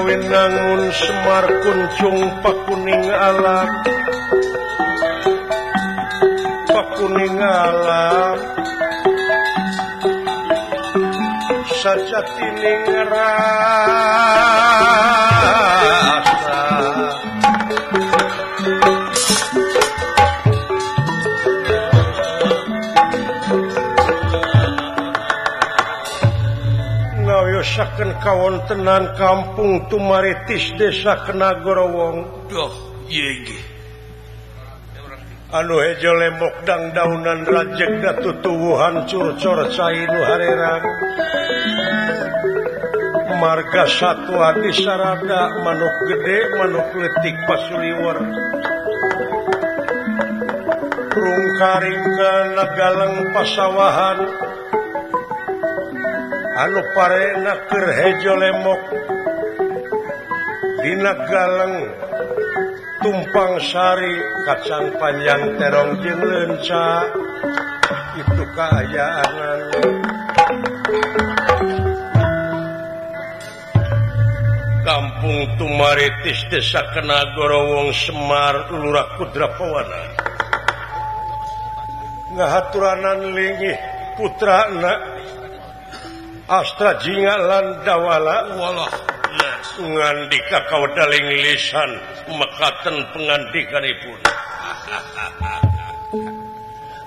Winangun Semar Kuncung Pakuning alam, Pakuning alam, sajatining rasa. Ngawiyosaken kawontenan kampung Tumaritis Desa Kenagorowong. Duh, ieu nggih. Anu hejo lembok dangdaunan rajeg datutuwuhan curcor cai nu harerang. Marga satwa di sarada manuk gede manuk leutik pasuliwer. Rungkaring ka nagaleng pasawahan. Anu parena keur hejo lemok dina galeng tumpang sari kacang panjang terong jeung leunca itu kaayaanan. Kampung Tumaritis Desa Kenagorowong Semar Lurah Kudrapawana. Ngahaturanan linggih putrana Astra Jinga lan Dawala walah ngandika kawedaling lisan mekaten pengandikanipun.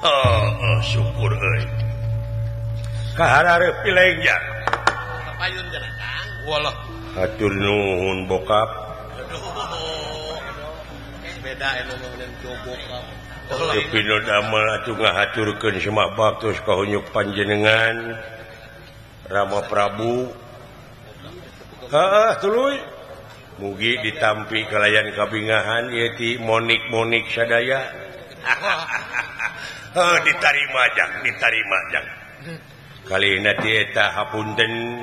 Oh, syukur euy. Kaharareup pilengja. Kapayun cenah Kang. Walah. Hatur nuhun bokap. Aduh. Beda anu ngeuneun bokap. Teu pino damel atuh ngahaturkeun semah baktos ka hunyuk panjenengan Rama Prabu. Heeh, tuluy. Mugi ditampi kalayan kabingahan ieu ti monik-monik sadaya. Heuh, ditarima jang, ditarima jang. Kalihna ti eta hapunten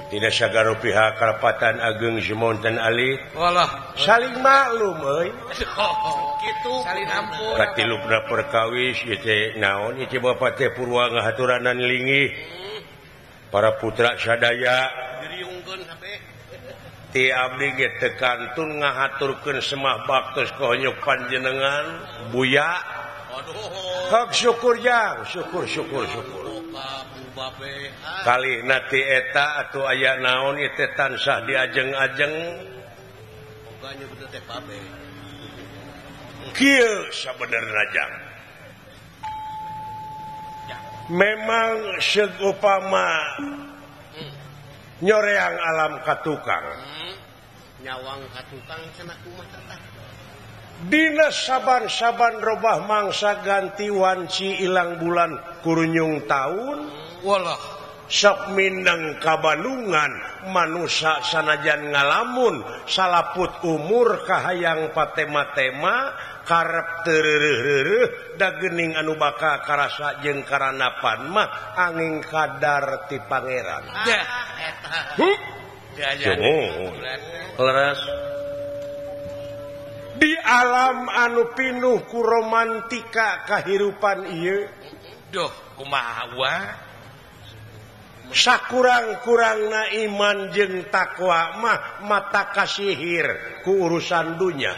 tina sagara pihak karapatan ageng Simonten Ali. Walah, saling maklum euy. Kitu saling ampun. Katilupna perkawis ieu teh naon ieu teh bapa teh purwa ngahaturanan linggih. Para putra sadaya diriungkeun kabeh. Ti abdi ge teu kantun ngahaturkeun semah baktos ka honyok panjenengan Buya. Aduh. Hak syukur jang, syukur syukur syukur. Kalihna ti eta atuh aya naon ieu teh tansah diajeng-ajeng. Kieu sabenerna jang. Memang seupama nyoreang alam katukang. Nyawang katukang cenah kumaha tah. Dina saban-saban robah mangsa ganti wanci ilang bulan kurunyung taun. Walah, sok mindeng kabalungan manusa sanajan ngalamun salaput umur kahayang patema-tema karep teu-reureuh da geuning anu bakal karasa jeung karanapan mah angin kadar ti pangeran. Dah eta. Leres. Di alam anu pinuh ku romantika kahirupan ieu. Duh, kumaha wa? Sakurang-kurangna iman jeung takwa mah mata kasihir ku urusan dunya.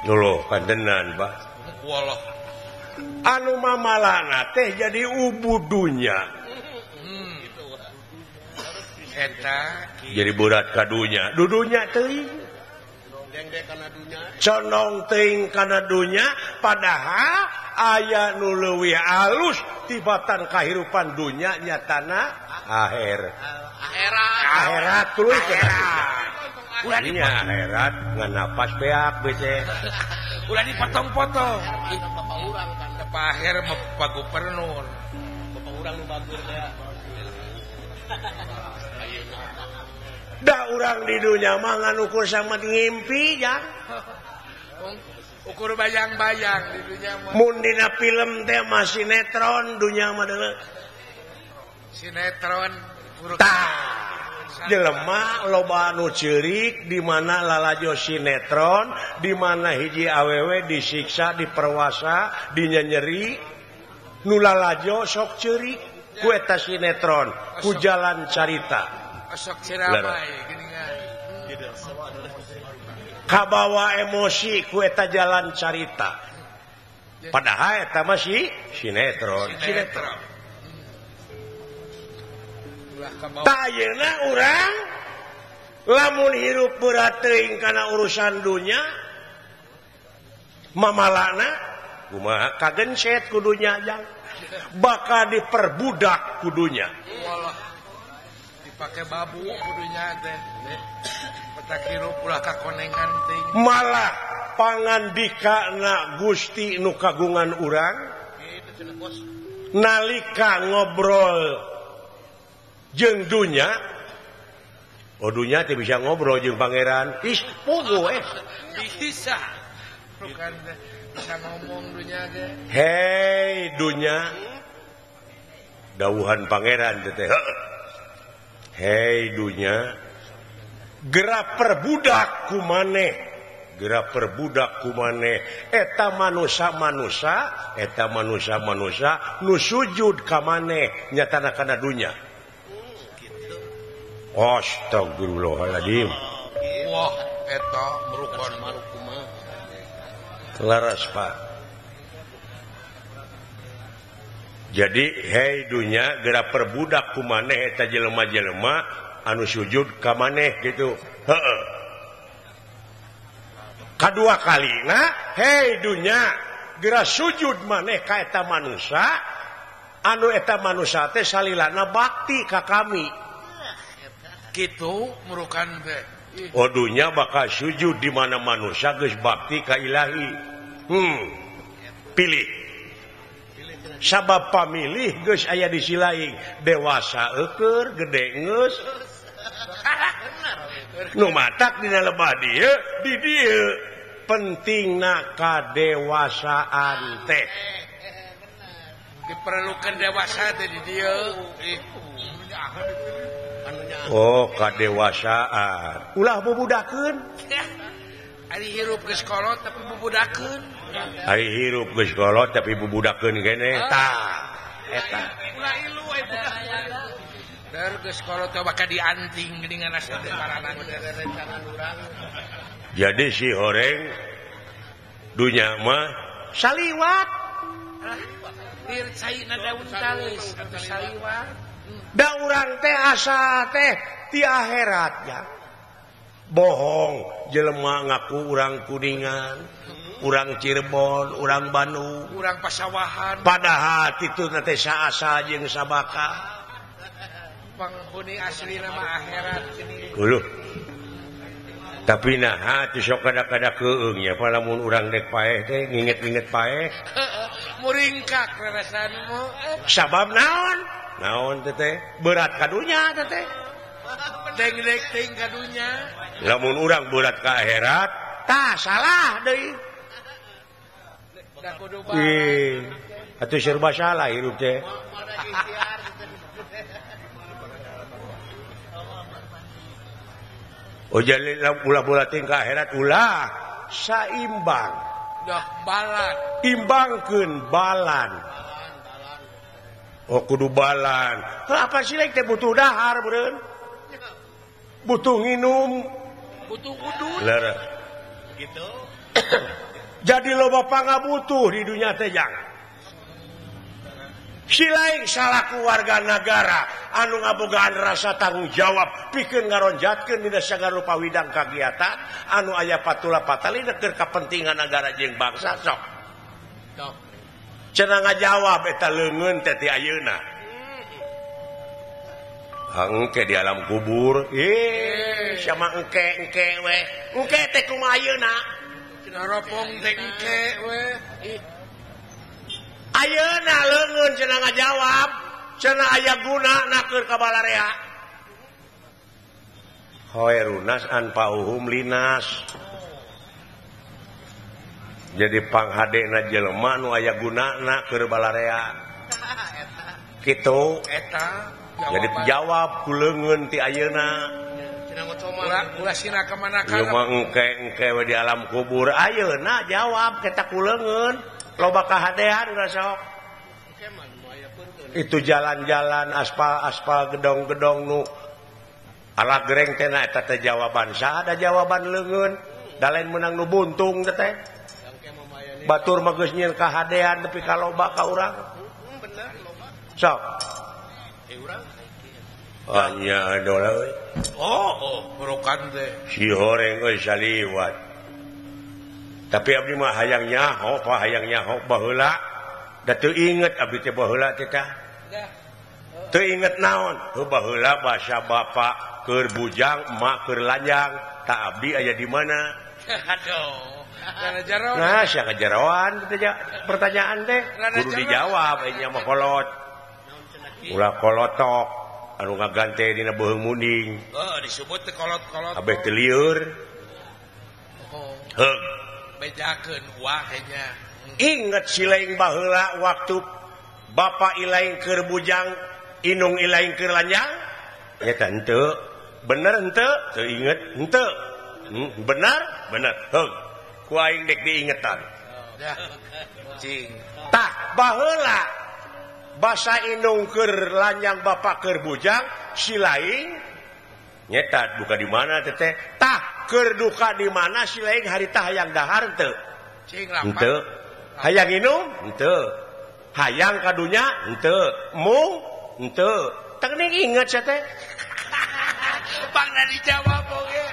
Dulu kantenan, Pak. Walah. Anu mamalana teh jadi ubudunya. Eta jadi berat kadunya, dudunya teuing. Condong teuing kana dunya padahal aya nu leuwih alus tibatan kahirupan dunya nyatana akhir. Akhirat. Akhirat tuluy ulah dinya akhirat ngan napas beak bece. Ulah dipotong-potong. Bapak urang kan Pak Akhir Bapak Gubernur. Bapak urang nu bagus teh. Da urang di dunya mah ngan ukur sama ngimpi jang. Ukur bayang-bayang di dunya mah. Mun dina film teh mah sinetron dunya mah deuleu. Sinetron tah jelema loba anu ceurik di mana lalajo sinetron, di mana hiji awewe disiksa, diperwasa, dinyenyeri, nu lalajo sok ceurik ku eta sinetron, ku jalan carita. Sok ceramai geuningan. Kabawa emosi ku eta jalan carita. Padahal eta mah si sinetron, sinetron. Tah ayeuna urang lamun hirup berat teuing kana urusan dunya mamalana kumaha kagenset ku dunya jang. Bakal diperbudak ku dunya. Walah. Dipake babu kudunya teh. Petak hirup ulah kakonengan teuing. Malah pangandikana Gusti nu kagungan urang kitu cenah bos. Nalika ngobrol jeung dunya, oh dunya teh bisa ngobrol jeung pangeran. Ih, puguh eh. Bisa. Bukan bisa ngomong dunya ge. Hei dunya. Dawuhan pangeran teh. Hei dunya, gerak perbudak kumaneh, gerak perbudak kumaneh. Eta manusa-manusa, eta manusa-manusa nu sujud ka maneh nyatana kana dunya. Astagfirullahaladzim. Wah, eta merukon kumaha. Laras Pak. Jadi hei dunya geura perbudak ku maneh eta jelema-jelema anu sujud ka maneh gitu. Heeh. Kadua kalina hei dunya geura sujud maneh ka eta manusa anu eta manusa teh salilana bakti ka kami. Kitu merukan teh. Oh dunya bakal sujud di mana manusia geus bakti ka ilahi. Pilih. Sabab pamilih geus aya di silaing dewasa eueur gede geus. Nu matak dina lebah dieu di dieu pentingna kadewasaan teh. Diperlukan dewasa teh di dieu. Oh kadewasaan ulah bubudakeun. Ari hirup geus kolot tapi bubudakeun. Ari hirup geus kolot tapi bubudakeun keneh tah eta. Ulah ilu aya budak. Der geus kolot teh bakal dianting geuningan asa teh paranan rencangan urang. Jadi si horeng dunya mah saliwat. Lir caina daun tales atuh saliwat. Da urang teh asa teh ti akhirat ya. Bohong jelema ngaku urang Kuningan, urang Cirebon, urang Bandung, urang Pasawahan. Padahal kitu teh saasa jeung sabaka. Penghuni asli nama akhirat ini. Uluh. Tapi naha teu sok kada-kada keung nya lamun urang dek paeh teh nginget-nginget paeh. Muringkak rarasanmu. Sabab naon? Naon teh teh? Berat ka dunya teh teh. Dengdek ting ka dunya. Lamun urang berat ka akhirat, tah salah deui. Da kudu bae. Atuh serba salah hirup teh. Oh jadi ulah-ulah ting ka akhirat ulah saimbang. Dah balan. Imbangkeun balan. Oh kudu balan. Apa sih lek teh butuh dahar beureun? Butuh nginum, butuh udut. Leres. Gitu. Jadi loba pangabutuh di dunia teh jang. Silaing salaku warga nagara anu ngabogaan rasa tanggung jawab pikeun ngaronjatkeun dina sagala rupa widang kagiatan anu aya patula patali keur kapentingan nagara jeung bangsa sok. Cenah ngajawab eta leungeun teh ti ayeuna. Engke di alam kubur, sama engke engke we. Engke teh kumaha ayeuna? Cenah ropong teh engke we. Ayeuna leungeun cenah ngajawab, cenah aya guna nakeun ka balarea. Khairunas anfa'uhum linas. Jadi panghadena jelema nu aya gunana keur balarea. Kitu eta jadi jawab ku leungeun ti ayeuna. Ulah sina ka mana ka. Ieu mah engke-engke we di alam kubur ayeuna jawab kita ku leungeun. Loba kahadean geus sok. Itu jalan-jalan aspal-aspal gedong-gedong nu ala gereng teh na eta teh jawaban saha da jawaban leungeun. Da lain meunang nu buntung teh teh. Batur mah geus nyieun kahadean nepi ka loba ka urang. Bener loba. Sok. Hanya dola euy. Oh, merukan teh. Si horeng euy saliwat. Tapi abdi mah hayang nyaho, pa hayang nyaho baheula. Da teu inget abdi teh baheula teh tah. Teu inget naon? Heuh baheula basa bapa keur bujang, emak keur lanjang. Ta abdi aya di mana? Aduh. Nah, sia kajeroan pertanyaan teh kudu dijawab nya mah kolot. Ulah kolotok anu ngagante dina beuheung munding. Heuh, disebut teh kolot-kolot. Abeh teu lieur. Heug. Bejakeun wah nya. Inget silaing baheula waktu bapa ilaing keur bujang, inung ilaing keur lanjang? Nya teh henteu. Bener henteu? Teu inget henteu. Benar? Bener. Heug. Ku aing dek diingetan. Cing. Tah baheula basa inung keur lanjang bapa keur bujang, silaing Nyeta duka di mana teh tah keur duka di mana si lain harita hayang dahar teu henteu hayang inum henteu hayang kadunya henteu mung henteu teh geuning inget sia teh pangna dijawab oge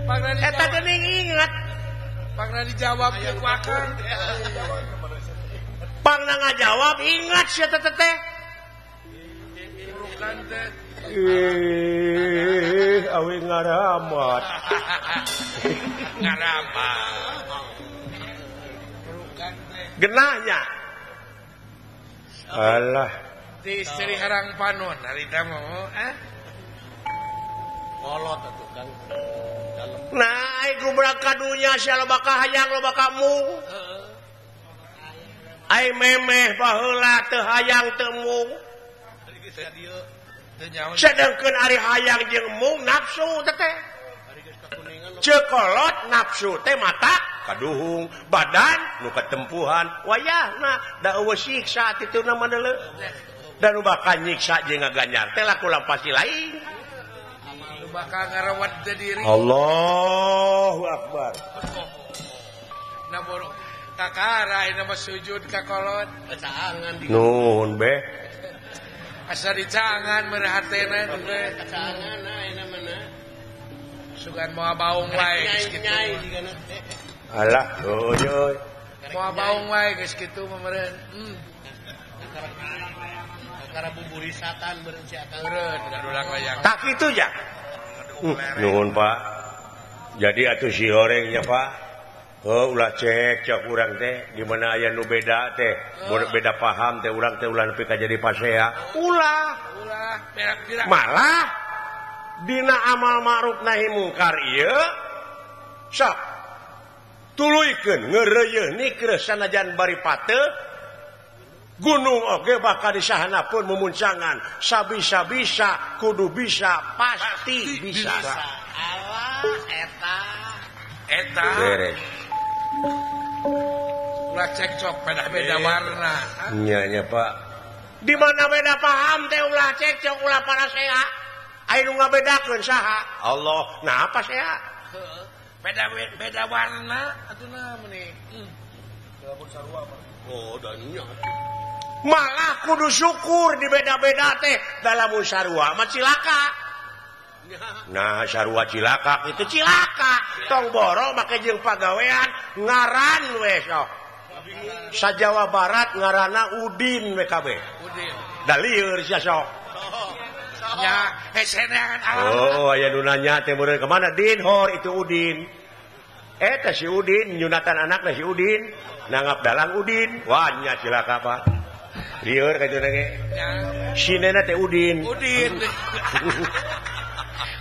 pangna eta geuning inget pangna dijawab ku akang pangna ngajawab inget sia teh teh ih awi ngaramat ngaramat genahnya alah di istri harang panon harita mau kolot atuh Kang nah ai gubrak kadunya sia loba kahayang loba kamu ai memeh baheula teu hayang teu mung sedangkeun ari hayang jeung mung nafsu teh teh cekolot nafsu teh mata kaduhung badan nu katempuhan wayahna da eueuh siksa tituna mah deuleu da nu bakal nyiksa jeung ngaganjar teh laku lampasi lain nu bakal ngarawat teh diri. Allahu akbar. Na boro kakara ayeuna mah sujud ka kolot caangan nuhun beh asa dicangan mere hatena teh caangan ayeuna mana sugan moal baung wae geus kitu. Alah heueuy moal baung wae geus kitu mah meureun. Kakara buburisatan meureun si akang meureun ngadulang layang. Tak kitu ya. Nuhun Pak. Jadi atuh si horengnya Pak. Oh ulah cek cok urang teh di mana aya nu beda teh, beda paham teh urang teh ulah nepi ka jadi pasea. Ulah. Ulah malah dina amal ma'ruf nahi mungkar ieu sok tuluykeun ngeureuyeun nikreuh sanajan bari pateuh gunung oge bakal disahana pun mumuncangan sabisa-bisa kudu bisa pasti bisa. Alah eta eta beres. Ulah cekcok beda-beda warna. Nya nya Pak. Di mana beda paham teh ulah cekcok ulah parasea. Aya nu ngabedakeun saha? Allah. Nah apa sea? Beda beda warna atuh meni. Oh dan nya. Malah kudu syukur di beda-beda teh dalam sarua mah cilaka. Nah sarua cilaka itu cilaka tong boro make jeung pagawean ngaran we sok. Sa Jawa Barat ngaranna Udin we kabeh. Udin. Da lieur sia sok. Ya, heseneangan alam. Oh, aya nu nanya teh meureun ka mana Din hor itu Udin. Eta si Udin nyunatan anakna si Udin, nanggap dalang Udin. Wah nya cilaka Pak. Lieur ka kitu ge. Sinena teh Udin. Udin.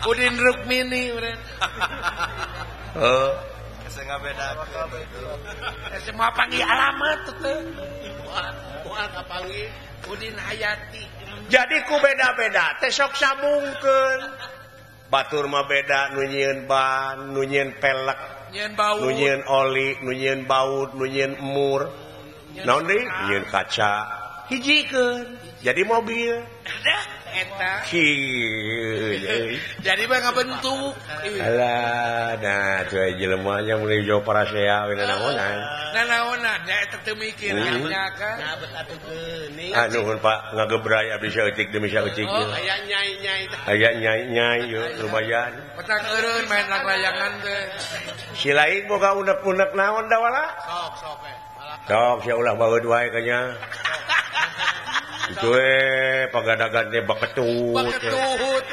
Udin Rukmini meureun. Heeh. Geus ngabedakeun. Semua panggil alamat teh. Moal kapanggih Udin Hayati. Jadi ku beda-beda teh sok sambungkeun. Batur mah beda nu nyieun ban, nu nyieun pelek, nu nyieun oli, nu nyieun baut, nu nyieun emur. Naon deui? Nyieun kaca. Hijikeun. Jadi mobil. Eta. Kieu. Jadi mah ngabentuk. Alah, nah tuh jelema nya mun jauh parasea we nanaonan. Nanaonan nya eta teu mikir nya kan. Nah bet atuh geuning. Ah nuhun Pak, ngagebray abdi saeutik demi saeutik. Oh, aya nyai-nyai teh. Aya nyai-nyai yeuh lumayan. Petang eureun main layangan teh. Si lain boga unek-unek naon dawala? Sok sok we. Sok sia ulah baeud wae kanya. Itu pagadagan teh baketut. Baketut.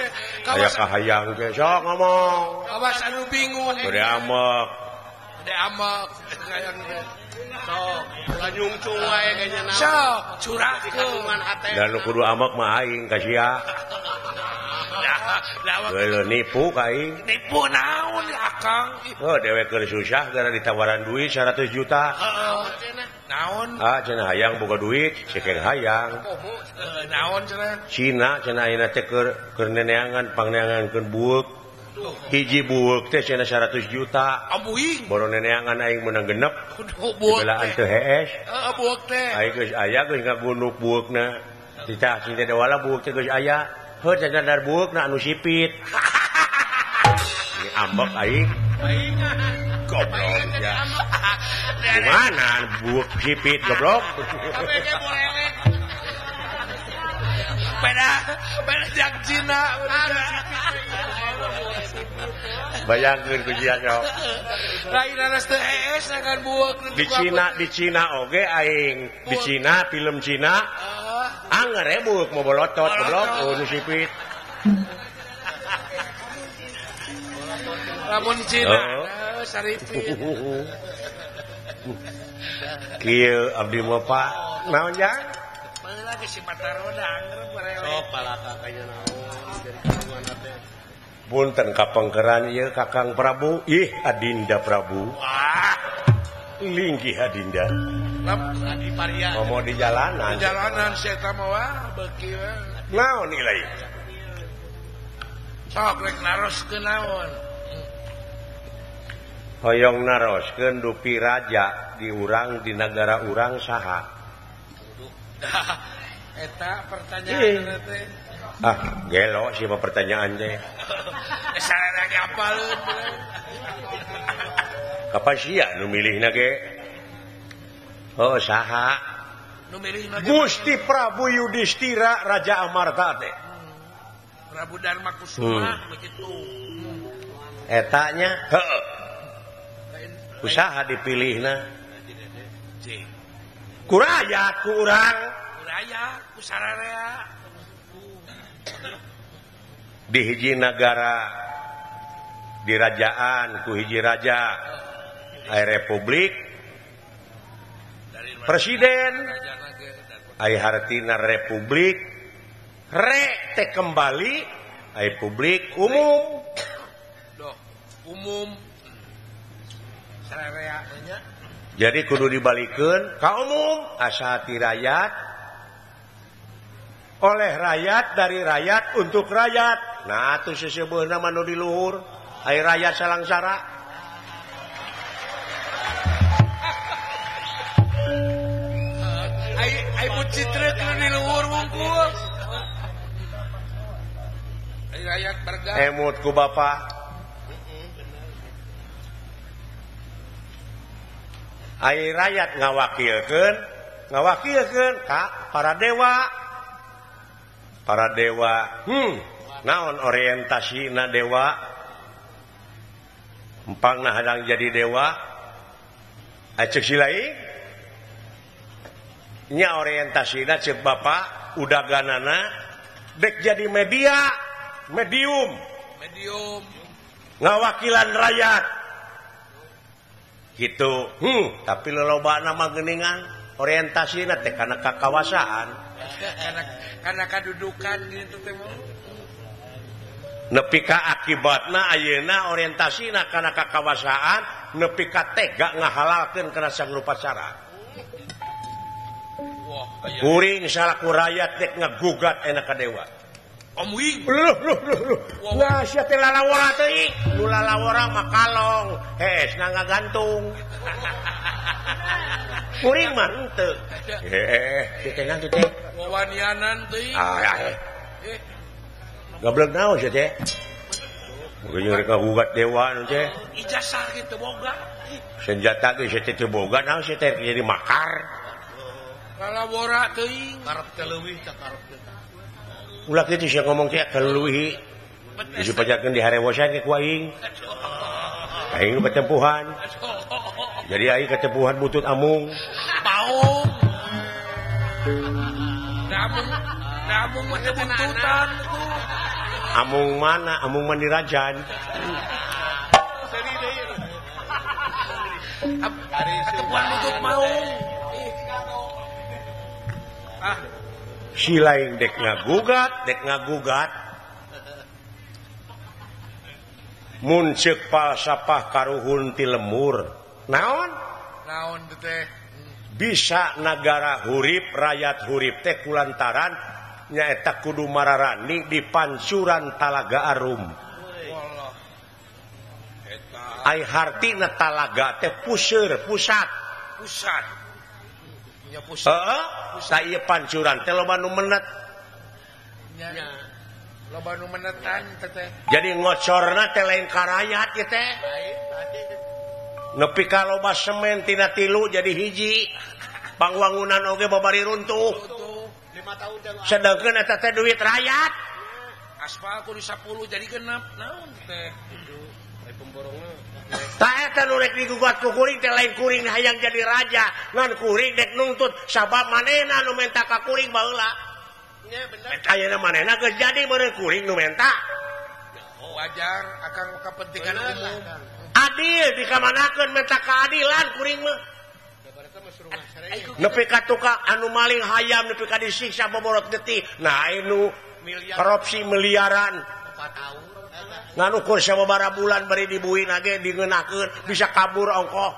Aya kahayang teh sok ngomong. Awas anu bingung. Gede amek. Gede amek hayang teh. Sok ulah nyungcung wae kanya naon. Sok curahkeun hate. Da nu kudu amek mah aing ka sia. Geuleuh nipu ka aing. Nipu naon akang? Oh dewek keur susah gara ditawaran duit 100 juta. Heeh. Naon? Ah cenah hayang boga duit, cekeng hayang. Naon cenah? Cina cenah ayeuna teh keur neneangan pangneangankeun bueuk. Hiji bueuk teh cenah 100 juta. Ambuing. Boro neneangan aing meunang genep. Dibelaan teu hees. Heeh bueuk teh. Aing geus aya geus ngagunduk bueukna. Titah sing teh dewala bueuk teh geus aya. Heuh cadar bueukna anu sipit. Ini ambek aing. Goblok ya. Gimana buuk sipit goblok? Beda beda jak Cina. Bayangkeun ku sia sok. Lain anas teu ees kan buuk di Cina oge aing. Di Cina film Cina. Anger we buuk mau bolotot goblok nu sipit. Lamun Cina saripit. Kieu abdi mah Pak. Naon jang? Baheula ge si Pataroda anger barele. Sok palaka kayana naon jadi kagungan teh. Punten kapengkeran ieu Kakang Prabu. Ih Adinda Prabu. Wah. Linggih Adinda. Lap di paria. Komo di jalanan. Di jalanan si eta mah wah beuki we. Naon ieu? Sok rek naroskeun naon? Hoyong naroskeun dupi raja di urang di nagara urang saha? Eta pertanyaan teh. Ah, gelo sih mah pertanyaan teh. Sarana ge apaleun. Kapan sia nu milihna ge? Oh, saha? Nu milihna Gusti Prabu Yudhistira Raja Amarta teh. Prabu Dharma Kusuma begitu. Eta nya heuh. Usaha dipilihna. Ku rakyat ku urang. Ku rakyat ku sararea. Di hiji nagara dirajaan ku hiji raja. Ai republik presiden. Ai hartina republik re teh kembali ai publik umum. Umum. Jadi kudu dibalikeun ka umum asa ti rakyat oleh rakyat dari rakyat untuk rakyat. Nah atuh seseubeurna mah nu di luhur ai rakyat salangsara. Ai ai bucitreuk nu di luhur wungkul. Ai rakyat berga. Emut ku bapak. Ai rakyat ngawakilkeun ka para dewa. Para dewa, naon orientasina dewa? Empangna hadang jadi dewa. Ai ceuk si lain nya orientasina ceuk bapak udaganana dek jadi media, medium. Medium. Ngawakilan rakyat. Gitu. Tapi lolobana mah geuningan orientasina teh kana kakawasaan. Karena kadudukan gitu teh. Nepi ka akibatna ayeuna orientasina kana kakawasaan nepi ka tega ngahalalkeun kana sangrupacara. Kuring salaku rakyat dek ngagugat enak ka dewa. Om Wing. Luh luh luh. Wah sia teh lalawora teuing. Nu lalawora mah kalong, heesna ngagantung. Kuring mah henteu. Teh teh. Wawanianan teuing. Ah, Gablek naon sia teh? Mungkin rek ngagugat dewa nu teh. Ijazah ge teu boga. Senjata ge sia teh teu boga naon sia teh jadi makar. Lalawora teuing. Karep teh leuwih teh karep teh. Ulah kitu sia ngomong teh kaleuwihi. Dipajakeun di harewosan ke ku aing. Aing ketempuhan. Jadi aing ketempuhan butut amung. Paung. Amung mah teu buntutan. Amung mana? Amung mandirajan. Ketempuhan butut maung. Ah. Si lain dek ngagugat mun ceuk falsafah karuhun ti lemur naon naon teh bisa nagara hurip rakyat hurip teh kulantaran nyaeta kudu mararani di pancuran Talaga Arum. Ai hartina talaga teh puseur pusat pusat. Heeh, saya pancuran teh loba nu menet. Loba nu menetan teh. Jadi ngocorna teh lain ka rakyat ieu teh. Nepi ka loba semen tina 3 jadi hiji. Pangwangunan oge babari runtuh. 5 tahun Sedangkan eta teh duit rakyat. Aspal kudu 10 jadi genep naon teh. Ai pemborongna. Tah eta nu rek digugat ku kuring teh lain kuring hayang jadi raja, ngan kuring dek nuntut sabab manehna nu menta ka kuring baheula. Nya bener. Ayeuna manehna geus jadi meureun kuring nu menta. Oh, wajar akang kepentingan umum. Adil dikamanakeun menta keadilan kuring mah. Nepi ka tukang anu maling hayam nepi ka disiksa boborot getih. Nah anu korupsi miliaran. Ngan ukur sababaraha bulan bari dibuin ge dingeunakeun bisa kabur ongkoh.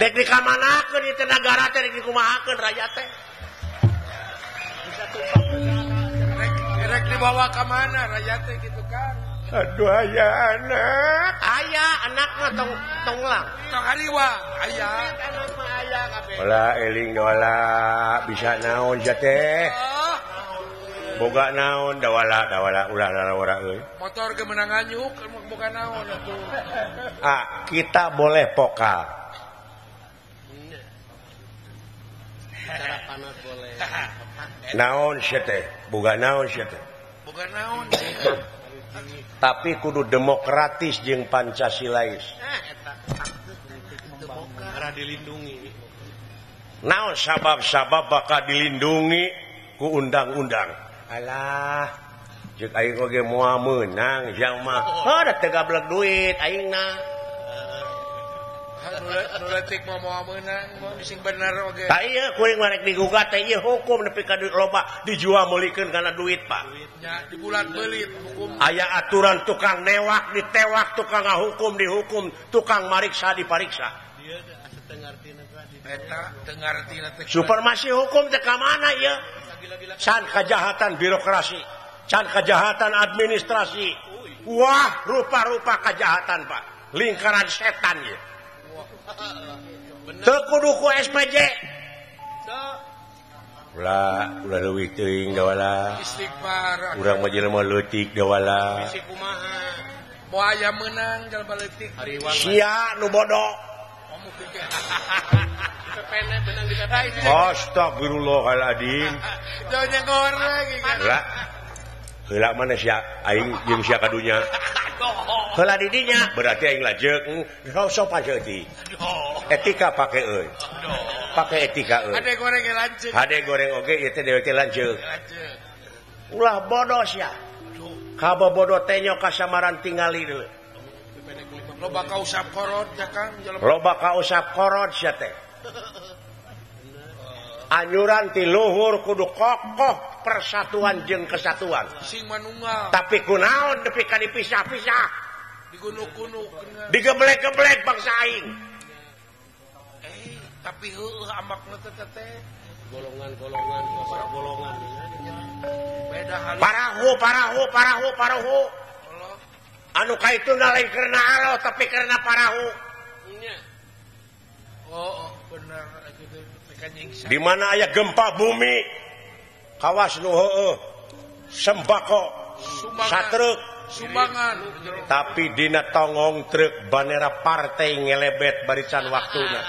Dek dikamanakeun ieu teh nagara teh dek dikumahakeun rakyat teh. Rek dibawa ka mana rakyat teh kitu kan. Aduh aya anak. Aya anak mah tong tonglang. Tong hariwa aya. Anak mah aya kabeh. Wala eling wala bisa naon sia teh. Boga naon dawala dawala ulah lalawara euy. Motor ge meunang nganyuk boga naon atuh. Ah, kita boleh pokal. Cara panas boleh. Naon sia teh? Boga naon sia teh? Boga naon. Tapi kudu demokratis jeung Pancasilais. Demokra dilindungi. Naon sabab-sabab bakal dilindungi ku undang-undang. Alah, jeung aing oge moal meunang jang mah. Heuh da teu gablek duit aingna. Nu leutik mah moal meunang, sing bener oge. Tah ieu kuring mah rek digugat teh ieu hukum nepi ka duit loba dijual meulikeun kana duit, Pak. Nya dibulat beulit hukum. Aya aturan tukang newak ditewak, tukang ngahukum dihukum, tukang mariksa dipariksa. Eta teu ngartina teh. Supremasi hukum teh ka mana ieu? Can kejahatan birokrasi, can kejahatan administrasi. Wah, rupa-rupa kejahatan, Pak. Lingkaran setan ieu. Teu kudu ku SPJ. Ulah, ulah leuwih teuing dawala. Istighfar. Urang mah jelema leutik dawala. Bisi kumaha? Moal aya meunang jelema leutik. Sia nu bodoh. Astagfirullahaladzim. Heula. Heula mana sia aing jeung sia ka dunya. Heula di dinya berarti aing lajeuk. Sopan saeutik. Etika pake euy. Pake etika euy. Hade goreng ge lanceuk. Hade goreng oge ieu teh dewek teh lanceuk. Ulah bodoh sia. Kabobodo teh nyo kasamaran tingali deuleu. Loba kausap korot ya Kang. Loba kausap korot sia teh. Anyuran ti luhur kudu kokoh persatuan jeung kesatuan. Sing manunggal. Tapi kunaon nepi ka dipisah-pisah. Digunuk-gunuk. Digeblek-geblek bangsa aing. Tapi heueuh amakna teh teh golongan-golongan, golongan. Beda halus. Parahu, parahu, parahu, parahu. Anu kaituna lain karena Allah tapi karena parahu. Oh, bener gitu. Di mana aya gempa bumi kawas nu heueuh sembako satruk sumbangan tapi dina tongong truk bandera partai ngelebet barisan waktuna.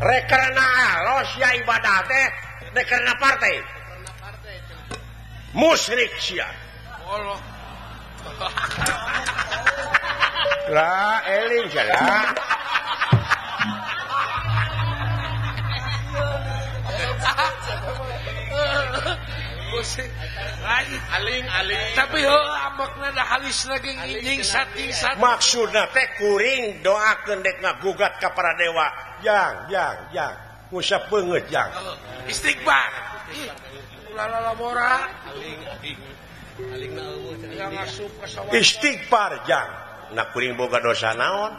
Rek karena Allah sia ibadah teh rek karena partai. Musyrik sia. Allah. Lah eling sia. Aling aling. Tapi heuh amakna da halis lagi nyingsat-nyingsat. Maksudna teh kuring doakeun dek ngagugat ka para dewa. Jang, jang, jang. Ngusap beungeut jang. Istighfar. Ulah lalabora. Aling aling. Alingna eueuh ngasup ka sawah. Istighfar jang. Nah kuring boga dosa naon?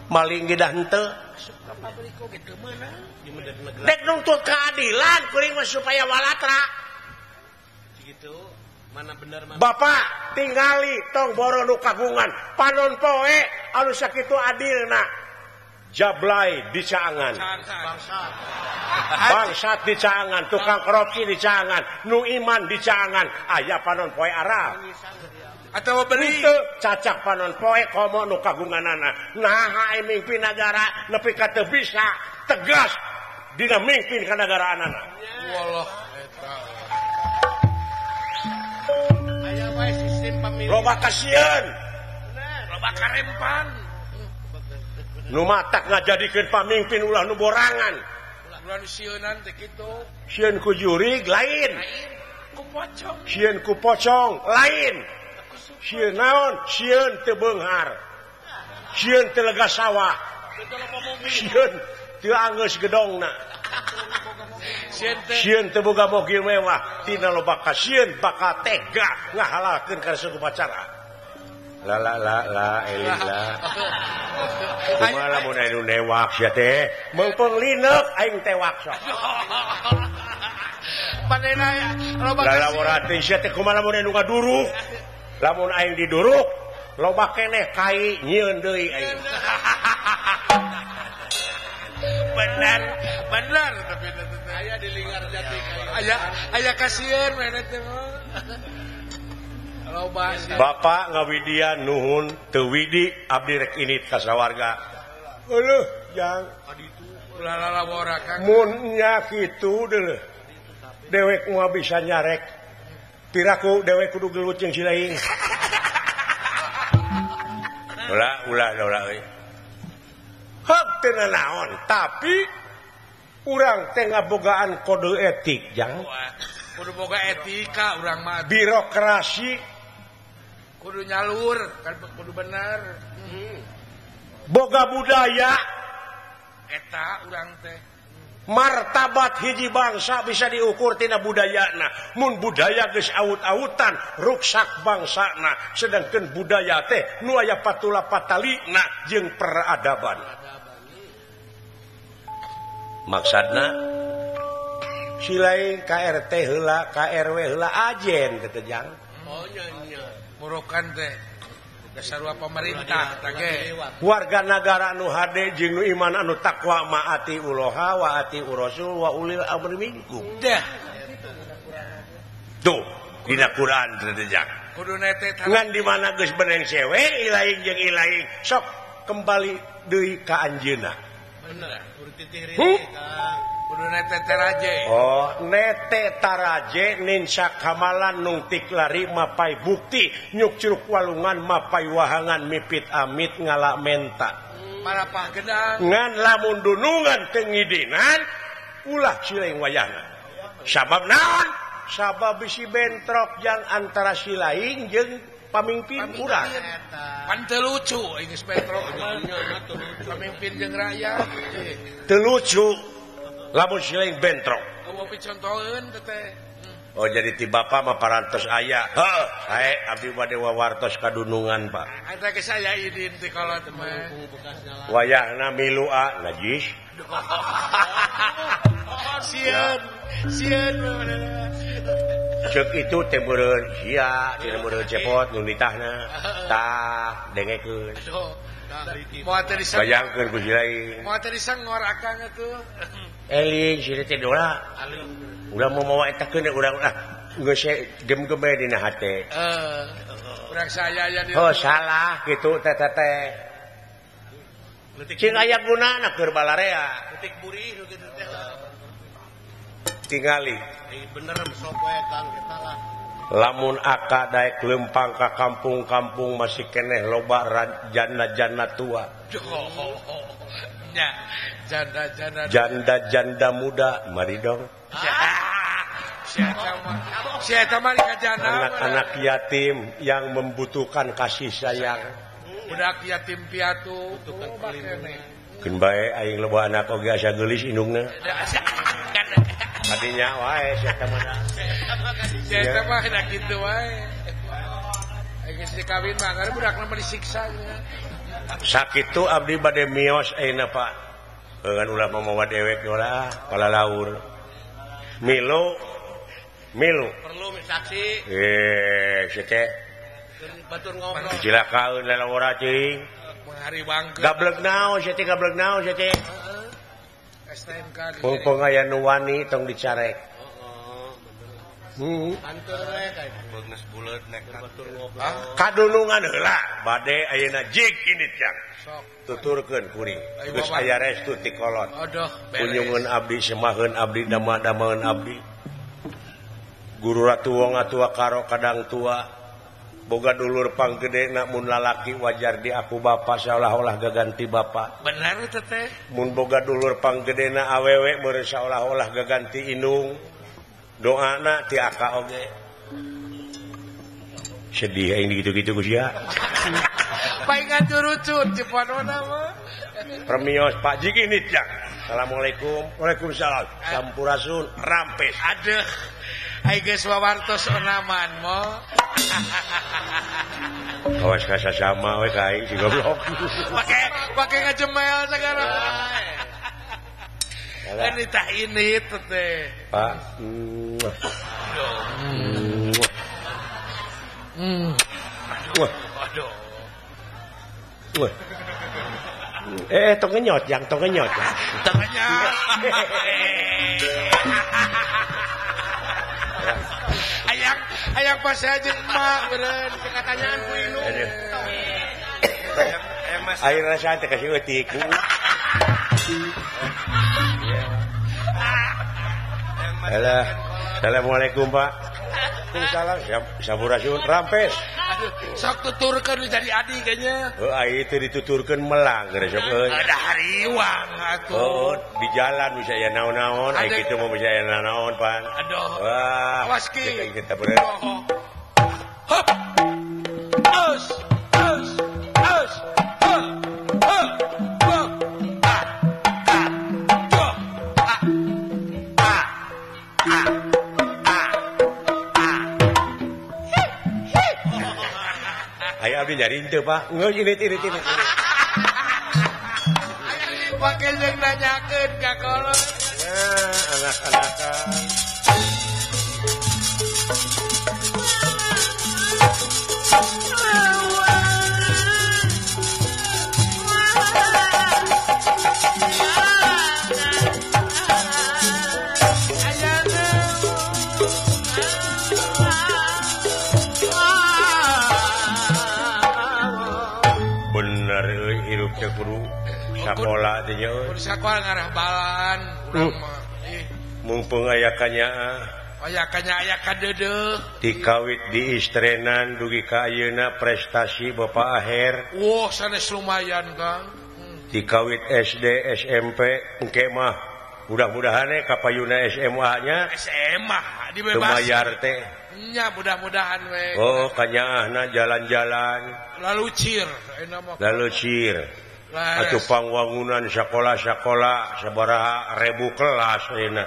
Maling ge dah henteu. Dek nuntut keadilan kuring mah supaya walatra. Gitu. Mana bener mana. Bapak tingali tong boro nu kagungan panon poe anu sakitu adilna. Jablay di caangan. Bangsat di caangan, tukang korupsi di caangan, nu iman di caangan, aya panon poe Arab. Atawa beri cacak panon poe komo nu kagunganana. Naha mimpin nagara nepi ka teu bisa tegas dina mimpin ka nagaraanana. Wallah eta. Aya wae sistem pemilu. Loba kasieun. Loba karempan. Nu matak ngajadikeun pamimpin ulah nu borangan. Ulah nu sieunan teh kitu. Sieun ku jurig lain. Ku pocong. Sieun ku pocong lain. Sieun naon? Sieun teu beunghar. Sieun teu lega sawah. Sieun teu anggeus gedongna. Sieun teu boga mobil mewah. Tina loba kasieun bakal tega ngahalalkeun kana upacara. La la la la eling la. Kumaha lamun anu newak sia teh? Meungpeung lineuk aing tewak sok. Panena loba lalawara teh sia teh kumaha lamun anu ngaduruk? Lamun aing diduruk, loba keneh kai nyieun deui aing. Bener, bener tapi aya di Linggar Jati. Aya aya kasieun maneh teh. Bapak ngawidian nuhun teu widi abdi rek init ka sawarga. Euleuh jang mun nya kitu deuleuh. Dewek moal bisa nyarek. Piraku dewek kudu gelut jeung si lain. Ulah ulah ulah euy. Heup teu nanaon, tapi urang teh ngabogaan kode etik jang. Kudu boga etika urang mah. Birokrasi kudu nyalur kan kudu bener. Boga budaya eta urang teh. Martabat hiji bangsa bisa diukur tina budayana. Mun budaya geus aut-autan ruksak bangsana, sedangkan budaya teh nu aya patula patalina jeung peradaban. Maksudna si lain KRT heula, KRW heula ajen teh jang. Oh nya nya. Murokan teh dasar pemerintah tage. Warga nagara anu hade jeung nu iman anu takwa maati uloha wa ati urasul wa ulil amri minkum. Dah. Tuh dina Quran teh jang. Kudu nete ngan di mana geus beneng sewe ilaing jeung ilaing sok kembali deui ka anjeunna. Bener. Kudu titih ritih Kang. Kudu nete taraje. Oh, nete taraje ninsa kamalan nungtik lari mapai bukti nyuk curug walungan mapai wahangan mipit amit ngala menta. Marapah gedang. Ngan lamun dunungan teu ngidinan ulah silaing wayahna. Sabab naon? Sabab bisi bentrok yang antara silaing jeung pamimpin urang. Pan teu lucu geus bentrok. Pamimpin jeung rakyat. Teu lucu. Lamun silaing bentrok. Eueuh picontoeun teh. Oh jadi ti bapa mah parantos aya. Heuh, hae abdi bade wawartos kadunungan, Pak. Eta geus aya idin ti kolot mah. Wayahna milu a najis. Sieun, sieun. Ceuk itu teh meureun sia, teh meureun cepot nu nitahna. Tah dengekeun. Bayangkeun ku silaing. Moal teh disengor akang atuh. Eling si teh dola. Urang mau mawa eta keun urang ah geus gem-geme dina hate. Urang saya aya di. Oh salah kitu teh teh. Cing aya gunana keur balarea. Letik burih nu kitu teh. Tingali. Bener sok we Kang eta lah. Lamun aka daek lempang ka kampung-kampung masih keneh loba janda-janda tua. Janda-janda muda, mari dong. Anak-anak yatim yang membutuhkan kasih sayang. Budak yatim piatu. Keun bae aing loba anak oge asa geulis indungna. Tadinya wae sia teh mah. Sia teh mah da kitu wae. Aing geus dikawin mah ngar budakna mah disiksa. Sakitu abdi bade mios ayeuna Pak. Ngan ulah mamawa dewek ulah palalaur. Milu milu. Perlu saksi. Sia teh. Batur ngobrol. Cilakaeun lalawara cing. Menghariwangkeun. Gablek naon sia teh gablek naon sia teh. STNK. Mumpung aya nu wani tong dicarek. Heeh, bener. Kantor we ka geus buleut nek batur ngobrol. Kadulungan heula bade ayeuna jig ini jang. Sok tuturkeun kuring. Geus aya restu ti kolot. Aduh, kunjungan abdi semaheun abdi dama-damaeun abdi. Guru ratu wong atua karo kadang tua. Boga dulur panggedena mun lalaki wajar di aku bapa seolah-olah gaganti bapa. Bener teh teh. Mun boga dulur panggedena awewe meureun seolah-olah gaganti indung. Doana ti aka oge. Sedih aing gitu-gitu ku sia. Paingan curucut cipanona mah. Permios Pak Jiki ini jang. Assalamualaikum. Waalaikumsalam. Sampurasun rampes. Aduh. Ai geus wawartos onaman mo. Awas ka sasama we ka aing si goblok. Pake pake ngajemel sagala. Kan tah ini teh. Pak. Aduh. Aduh. Wah. Tong ngenyot, yang tong ngenyot. Tong ngenyot. Ayang, ayang pas aja emak beureun katanyaan ku indung. Air rasa teh kasih eutik. Alah, assalamualaikum Pak. Waalaikumsalam. Sampurasun rampes. Aduh, sok tuturkeun jadi adi kayaknya. Heuh, ai teu dituturkeun melang geus sok euy. Ada hariwang atuh. Oh, di jalan bisa aya naon-naon, ai kitu mah bisa aya naon pan. Aduh. Wah. Awas ki. Kita bener. Hop. Os, os, os. Hop. Hop. Hop. A. A. Do. A. A. A. Ayo abdi nyari henteu Pak. Geus ini ini ini. Pake jeung nanyakeun ka kolot. Ya, anak-anakan. Guru sakola teh nya euy. Sakola ngarah balan urang mah. Mumpung aya kanyaah. Aya kanyaah aya kadeudeuh. Dikawit di istrenan dugi ka ayeuna prestasi Bapak Aher. Wah, sanes lumayan, Kang. Dikawit SD, SMP, engke mah mudah-mudahan ka payuna SMA nya. SMA dibebas. Lumayar teh. Nya mudah-mudahan we. Oh, kanyaahna jalan-jalan. Lalu cir ayeuna mah. Lalu cir. Atuh pangwangunan sekolah-sekolah sabaraha ribu kelas ayeuna.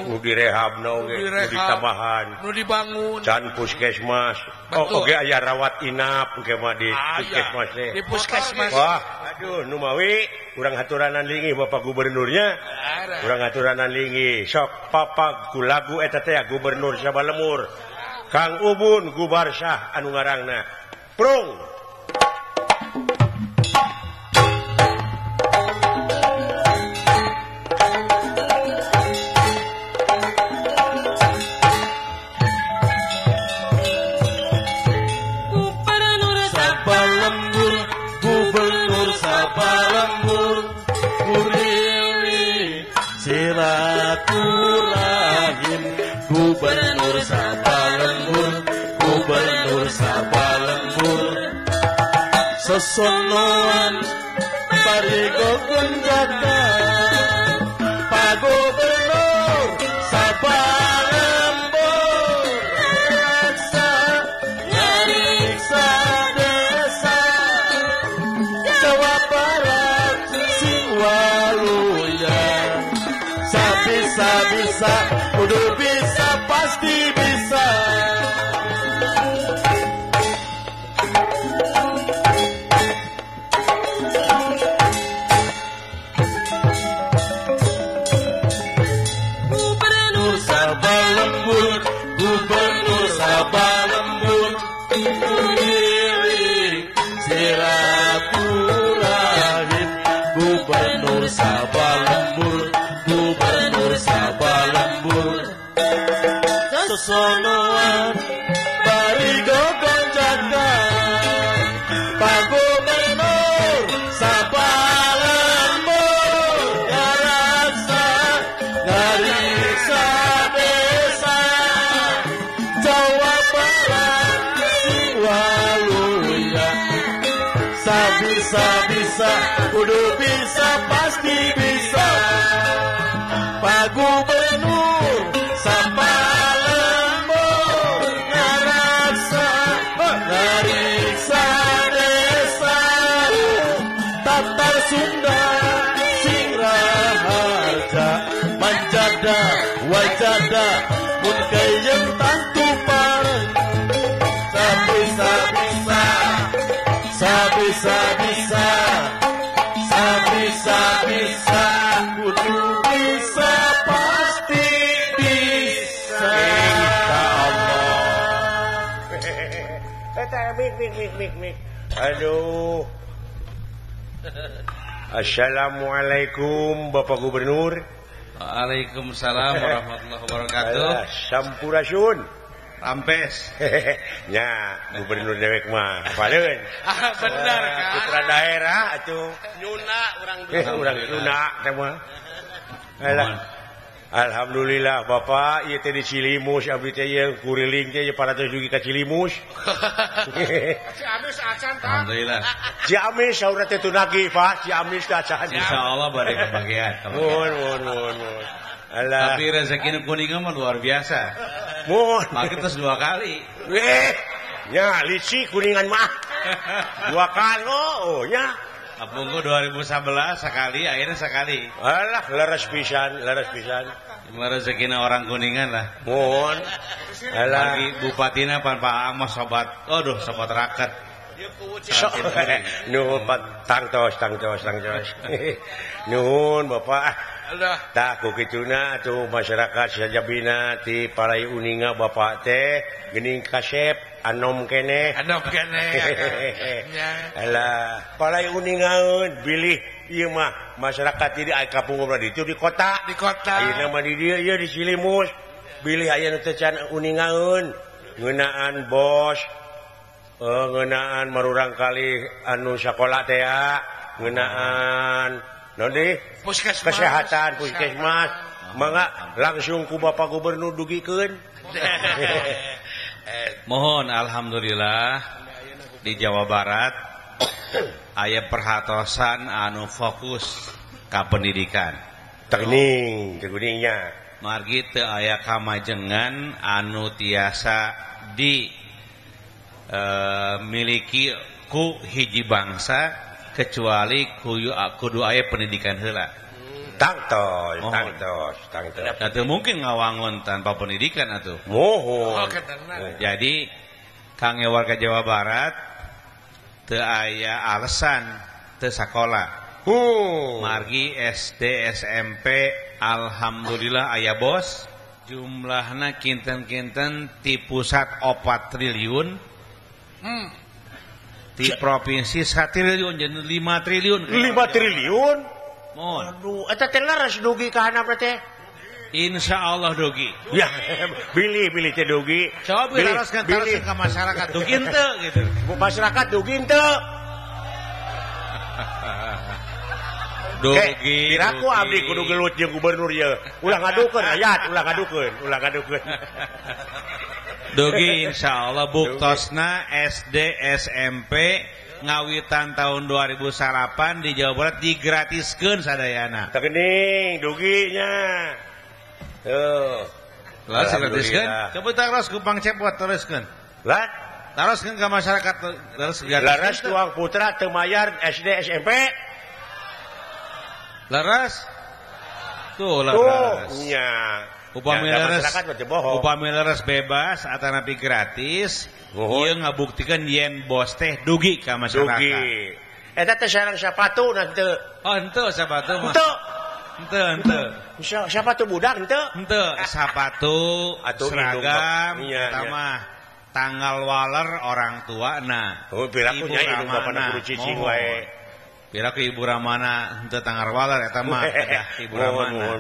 Nu direhabna oge, nu ditambahan, nu dibangun. Can puskesmas. Oh, oge aya rawat inap engke mah di puskesmas teh. Di puskesmas. Wah, aduh nu mawi urang haturanan linggih Bapak Gubernurnya. Urang haturanan linggih. Sok papag ku lagu eta teh Gubernur Sabalemur. Kang Ubun Gubarsah anu ngarangna. Prung. Silaturahim Gubernur Sabalembur, Gubernur Sabalembur. Sesonoan bari gogonjakan Pak Gubernur Sabalembur. Reksa nyariksa desa Jawa Barat sing waluya. Bisa, bisa, kudu bisa, pasti bisa. Gubernur Sabalembur, Gubernur Sabalembur, Uriling silaturahim. Sonoan bari gogonjakan Pak Gubernur sapa lembur ngarasa ngariksa desa Jawa Barat sing waluya sabisa-bisa kudu bisa pasti bisa Pak Gubernur sapa lembur ngarasa ngariksa desa Tatar Sunda sing raharja manjada wajada mun kayeng tantu pareng sabisa-bisa sabisa-bisa sabisa-bisa kudu bisa pasti bisa. Insyaallah. Mik mik mik mik mik. Aduh. Assalamualaikum Bapak Gubernur. Waalaikumsalam warahmatullahi wabarakatuh. Sampurasun. Rampes. Nya, gubernur dewek mah apaleun. Ah, benar kan. Putra daerah atuh. Nyuna urang urang Nyuna teh mah. Alah. Alhamdulillah Bapak ieu teh di Cilimus abdi teh ieu kuriling teh 400 dugi ka Cilimus. Ciamis acan tah. Alhamdulillah. Ciamis saurna teh tunagi Pak, Ciamis teh acan. Insyaallah bade kebagian. Muhun muhun muhun muhun. Alah. Tapi rezeki nu kuningan mah luar biasa. Muhun. Maki terus 2 kali. Nya licik kuningan mah. 2 kali oh nya. Apungku 2011 sekali, akhirnya sekali. Alah, leres pisan, leres pisan. Rezekina orang kuningan lah. Mohon. Alah. Lagi bupatina pan Pak Amos sobat, aduh sobat raket. Nuhun Pak tangtos tangtos tangtos. Nuhun Bapak. Tah ku kituna atuh masyarakat sajabina ti Palai Uninga Bapak teh geuning kasep anom keneh. Anom keneh. Alah, Palai Uningaeun bilih ieu mah masyarakat di kampung di ditu di kota. Di kota. Ayeuna mah di dieu ieu di Cilimus. Bilih aya nu teu can uningaeun ngeunaan bos. Ngeunaan marurang kali anu sakola teh ngeunaan naon deui kesehatan puskesmas mangga langsung ku Bapak Gubernur dugikeun. Mohon alhamdulillah di Jawa Barat aya perhatosan anu fokus ka pendidikan. Tekning teguningnya margi teu aya kamajengan anu tiasa di miliki ku hiji bangsa kecuali kudu aya pendidikan heula. Tangtos, tangtos, tangtos. Teu mungkin ngawangun tanpa pendidikan atuh. Mohon. Jadi kangge warga Jawa Barat teu aya alasan teu sakola. Margi SD SMP alhamdulillah aya bos. Jumlahna kinten-kinten ti pusat 4 triliun. Di provinsi 1 triliun jadi 5 triliun. 5 triliun? Mohon. Aduh, eta teh leres dugi ka handap teh. Insyaallah dugi. Ya, bilih teh dugi. Coba taroskeun taroskeun ka masyarakat dugi henteu gitu. Masyarakat dugi henteu. Dugi. Piraku abdi kudu gelut jeung gubernur ieu. Ulah ngadukeun ayat, ulah ngadukeun, ulah ngadukeun. Dugi insyaallah buktosna SD SMP ngawitan tahun 2008 di Jawa Barat digratiskeun sadayana. Teu geuning duginya. Tuh. Lah gratiskeun. Coba taros ku pangcepot teruskeun. Lah taroskeun ka masyarakat terus gratis. Laras tuang putra teu mayar SD SMP. Laras. Tuh laras. Tuh nya. Upami leres, upami leres bebas atanapi gratis, ieu ngabuktikan yen bos teh dugi ka masyarakat. Dugi. Eta teh sareng sapatu na teu. Oh, henteu sapatu mah. Henteu. Henteu, henteu. Sapatu budak henteu? Henteu, sapatu, seragam, eta mah tanggal waler orang tuana. Oh, piraku nya indung bapana kudu cicing wae. Piraku ibu Ramana henteu tanggal waler eta mah kedah ibu Ramana.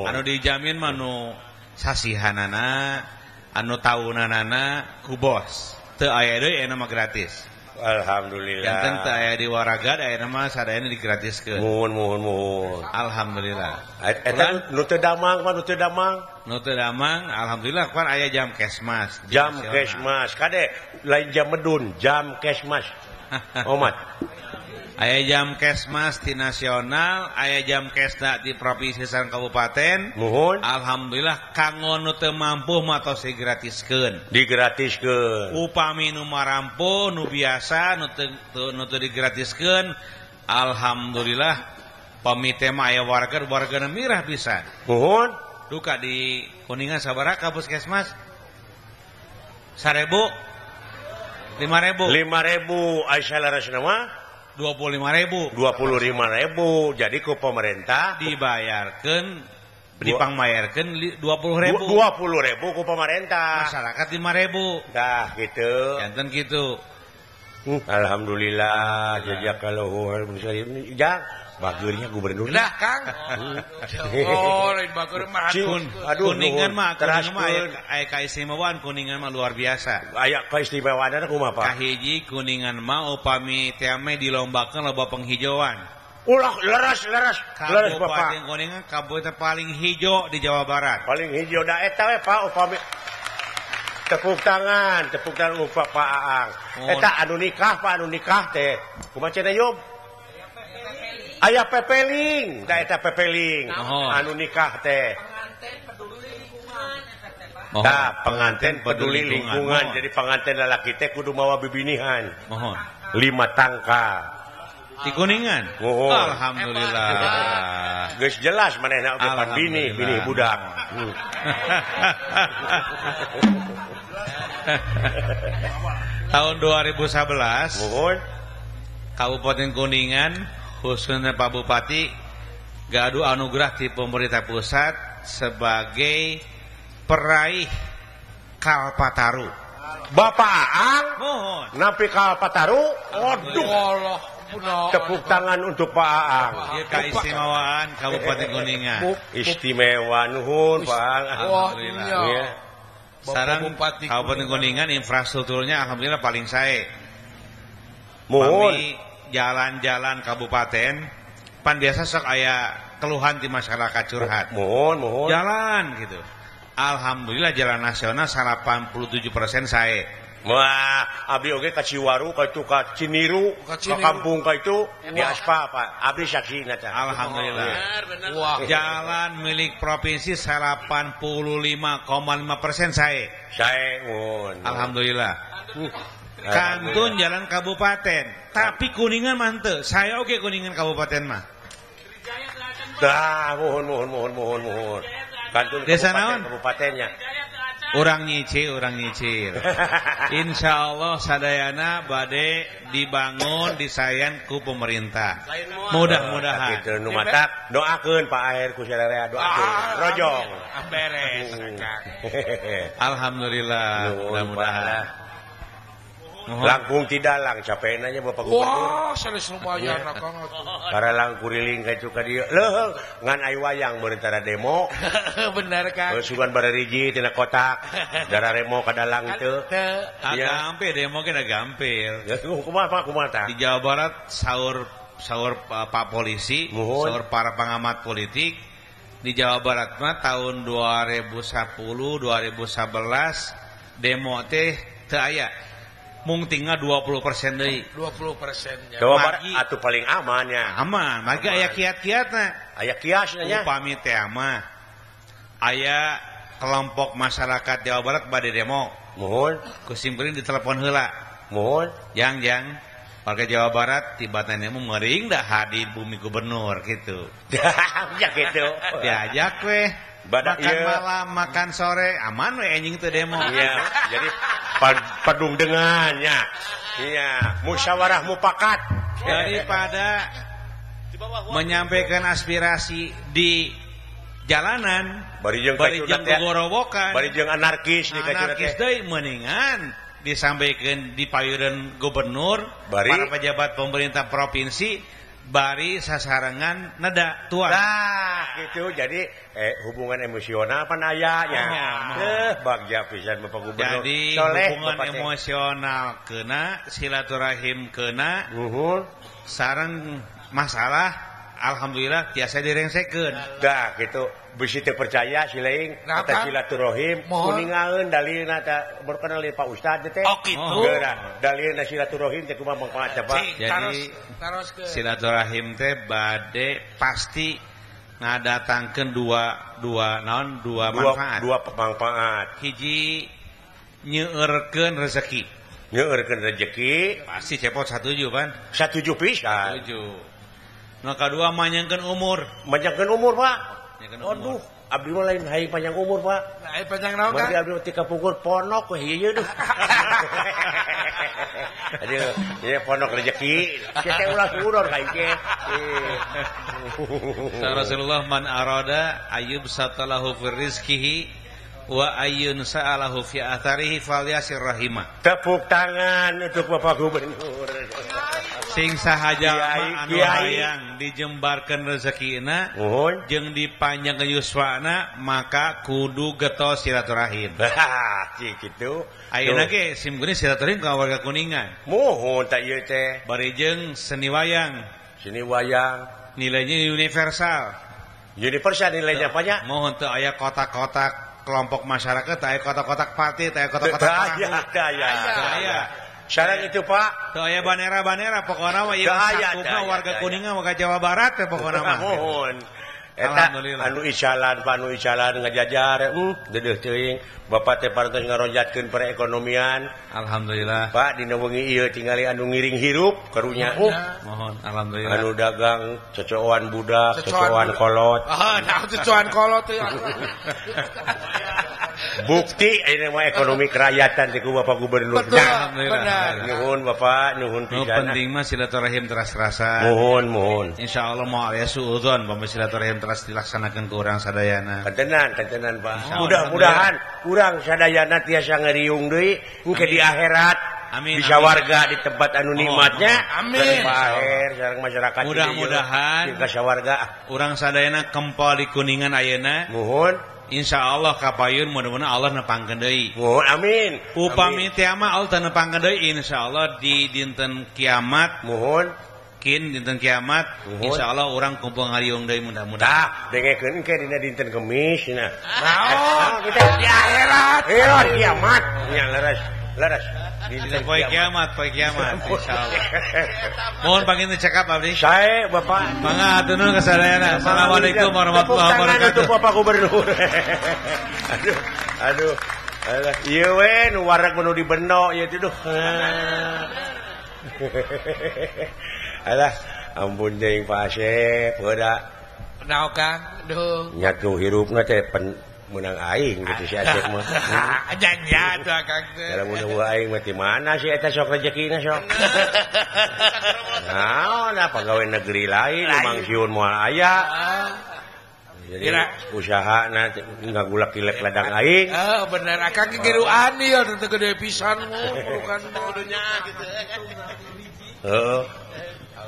Anu dijamin mah nu sasihanana, Anu taunanana ku bos. Teu aya deui ayeuna mah gratis. Alhamdulillah. Janten teu aya di Waraga ayeuna mah sadayana digratiskeun. Muhun muhun muhun. Alhamdulillah. Eta nu teu damang mah nu teu damang. Nu teu damang alhamdulillah kan aya jam kesmas. Jam kesmas kade lain jam medun, jam kesmas. Omat. Aya jam kesmas di nasional, aya jam kesna di provinsi sareng kabupaten. Muhun. Alhamdulillah kanggo nu teu mampu mah tos digratiskeun. Digratiskeun. Upami nu marampuh nu biasa nu teu digratiskeun, alhamdulillah pami teh mah aya warga wargana mirah pisan. Muhun. Duka di Kuningan sabaraha ka puskesmas? 1000. 5000. 5000 aya salarasna mah 25.000. 25.000. Jadi ku pemerintah dibayarkeun dipangmayarkeun 20.000. 20.000 ku pemerintah. Masyarakat 5.000. Dah gitu. Janten gitu. Alhamdulillah jazakallahu khairan. Jang bageurnya gubernur. Dah Kang. Oh, lain bageur mah. Aduh, Kuningan mah aya kaistimewaan Kuningan mah luar biasa. Aya kaistimewaanna kumaha Pak? Kahiji Kuningan mah upami teh meh dilombakeun loba penghijauan. Ulah leres leres leres Bapak. Kabupaten Kuningan kabupaten paling hijau di Jawa Barat. Paling hijau da eta we Pak upami tepuk tangan upah Pak Aang. Eta anu nikah Pak anu nikah teh. Kumaha cenah Yub? Aya pepeling, da eta pepeling. Anu nikah teh. Pengantin peduli lingkungan. Tah, pengantin peduli lingkungan. Jadi pengantin lalaki teh kudu mawa bibinihan. Mohon. 5 tangka. Di Kuningan. Mohon. Alhamdulillah. Geus jelas manehna oge pan bini, bini budak. Tahun 2011, mohon. Kabupaten Kuningan khususnya Pak Bupati gaduh anugerah di pemerintah pusat sebagai peraih Kalpataru. Bapak Aang mohon nampi Kalpataru. Aduh, Allah, tepuk tangan untuk Pak Aang. Ieu kaistimewaan Kabupaten Kuningan. Istimewa nuhun Pak Aang. Alhamdulillah. Ya. Sareng Kabupaten Kuningan infrastrukturnya alhamdulillah paling sae. Mohon jalan-jalan kabupaten pan biasa sok aya keluhan di masyarakat curhat. Mohon mohon. Jalan gitu. Alhamdulillah jalan nasional 87% sae. Wah, abdi oge ka Ciwaru, ka itu ka Ciniru, ka kampung ka itu di Aspa Pak. Abdi saksina teh. Alhamdulillah. Wah, jalan milik provinsi 85,5% sae. Sae, mohon. Alhamdulillah. Kantun jalan kabupaten, tapi Kuningan mah henteu. Saya oge Kuningan kabupaten mah. Dah, mohon mohon mohon mohon mohon. Kantun desa naon? Kabupatennya. Urang nyicil, urang nyicil. Insya Allah sadayana bade dibangun disayan ku pemerintah. Mudah-mudahan. Gitu nu matak doakeun Pak Aher ku sadaya doakeun. Rojong. Beres. Alhamdulillah, mudah-mudahan. Langkung tidak lang capek nanya Bapak Gubernur. Wah, serius lumayan akang. Para langkuriling ka itu ka dieu. Leuh, ngan ai wayang beurentara demo. Bener Kang. Sugan bareriji tina kotak. Darah remo ka dalang teu. Ah, gampil demo ge da gampil. Kumaha Pak kumaha tah? Di Jawa Barat saur saur Pak polisi, saur para pengamat politik di Jawa Barat mah tahun 2010 2011 demo teh teu aya. Mung tinggal 20% deui. 20% ya. Jawa Barat atuh paling aman ya. Aman, maka aya kiat-kiatna. Aya kiasna nya. Upami teh mah aya kelompok masyarakat Jawa Barat bade demo. Mohon ku simkuring ditelepon heula. Mohon jang-jang warga Jawa Barat tiba-tiba demo ngering dah hadir bumi gubernur gitu. Ya gitu. Diajak weh. Makan malam, makan sore, aman we anjing teu demo. Iya, jadi padung dengannya. Iya, musyawarah mufakat. Daripada menyampaikan aspirasi di jalanan, bari jeung gogorowokan, bari jeung anarkis di anarkis deui mendingan disampaikan di payureun gubernur, para pejabat pemerintah provinsi, Bari sasarengan neda tuan. Nah, gitu. Jadi hubungan emosional pan aya nya. Bagja pisan Bapak Gubernur. Jadi soleh, hubungan Bapak emosional kena, silaturahim kena, nuhun, sareng masalah alhamdulillah tiasa direngsekeun. Dah gitu. Bisi teu percaya si lain kata silaturahim kuningaeun dalilna ta berkenal Pak Ustad teh. Oh kitu. Dalilna silaturahim teh kumaha manfaat Pak. Jadi silaturahim teh bade pasti ngadatangkeun dua naon dua manfaat. Dua manfaat. Hiji nyeueurkeun rezeki. Nyeueurkeun rezeki pasti cepot satuju pan. Satuju pisan. Satuju. Nu kadua manjangkeun umur. Manjangkeun umur Pak. Aduh, abdi mah lain hayang panjang umur, Pak. Nah, panjang naon kan? Abdi mah tika pungkur ponok we ieu duh. Aduh, ieu ponok rezeki. Sia teh ulah suudon ka ieu. Rasulullah man arada ayyub satalahu fi rizqihi wa ayyun sa'alahu fi atharihi falyasir rahimah. Tepuk tangan untuk Bapak Gubernur. Sing sahaja anu hayang dijembarkeun rezekina jeung dipanjangkeun yuswana maka kudu getos silaturahim. Hah, kitu. Ayeuna ge sim kuring silaturahim ka warga Kuningan. Muhun ta ieu teh. Bari jeung seni wayang. Seni wayang nilainya universal. Universal nilainya apa nya? Mohon teu aya kotak-kotak kelompok masyarakat, aya kotak-kotak parti, aya kotak-kotak aya. Syarat itu Pak. Teu aya banera-banera pokona mah ieu sakupna warga Kuningan warga Jawa Barat teh pokona mah. Mohon. Eta anu isalan Pak, anu isalan ngajajar, deudeuh teuing. Bapak teh parantos ngaronjatkeun perekonomian. Alhamdulillah. Pak dina wengi ieu tingali anu ngiring hirup karunya. Mohon alhamdulillah. Anu dagang cocoan budak, cocoan kolot. Ah, nah cocoan kolot teh. Bukti ini mah ekonomi kerakyatan teh ku Bapak Gubernur. Betul, benar. Nuhun Bapak, nuhun pisan. Nu penting mah silaturahim teras rasa. Muhun, muhun. Insyaallah moal aya suudzon pami silaturahim teras dilaksanakeun ku urang sadayana. Kantenan, kantenan Pak. Mudah-mudahan urang sadayana tiasa ngariung deui engke di akhirat. Amin. Bisa warga di tempat anu nikmatnya. Amin. Akhir sareng masyarakat. Mudah-mudahan bisa warga urang sadayana kempal di Kuningan ayeuna. Muhun. Insya Allah kapayun mudah-mudahan Allah nepangkeun deui. Oh, amin. Upami teh mah Allah nepangkeun deui insyaallah di dinten kiamat. Muhun. Kin dinten kiamat insyaallah urang kumpul ngariung deui mudah-mudahan. Tah, dengekeun engke dina dinten Kemis cenah. Naon? Kita di akhirat. Eh, kiamat. Nya leres, leres. Dinten poe kiamat, poe kiamat insyaallah. Mohon panginten cekap abdi. Sae Bapak. Mangga hatur nuhun kasadayana. Assalamualaikum warahmatullahi wabarakatuh. Untuk Bapak Gubernur. Aduh, aduh. Alah, ieu we nu wareg nu dibeno ieu teh duh. Alah, ampun deui Pak Asep, heuda. Naon Kang? Duh. Nya hirupna teh menang aing gitu si Asep mah. Nya atuh Akang teh. Kalau mun eueuh aing mah ti mana si eta sok rezekina sok. Naon da pagawe negeri lain mangsiun moal aya. Jadi usahana ngagulak-gilek ladang aing. Heeh bener Akang ge geruan ieu teu gede pisan bukan kudunya gitu. Heeh.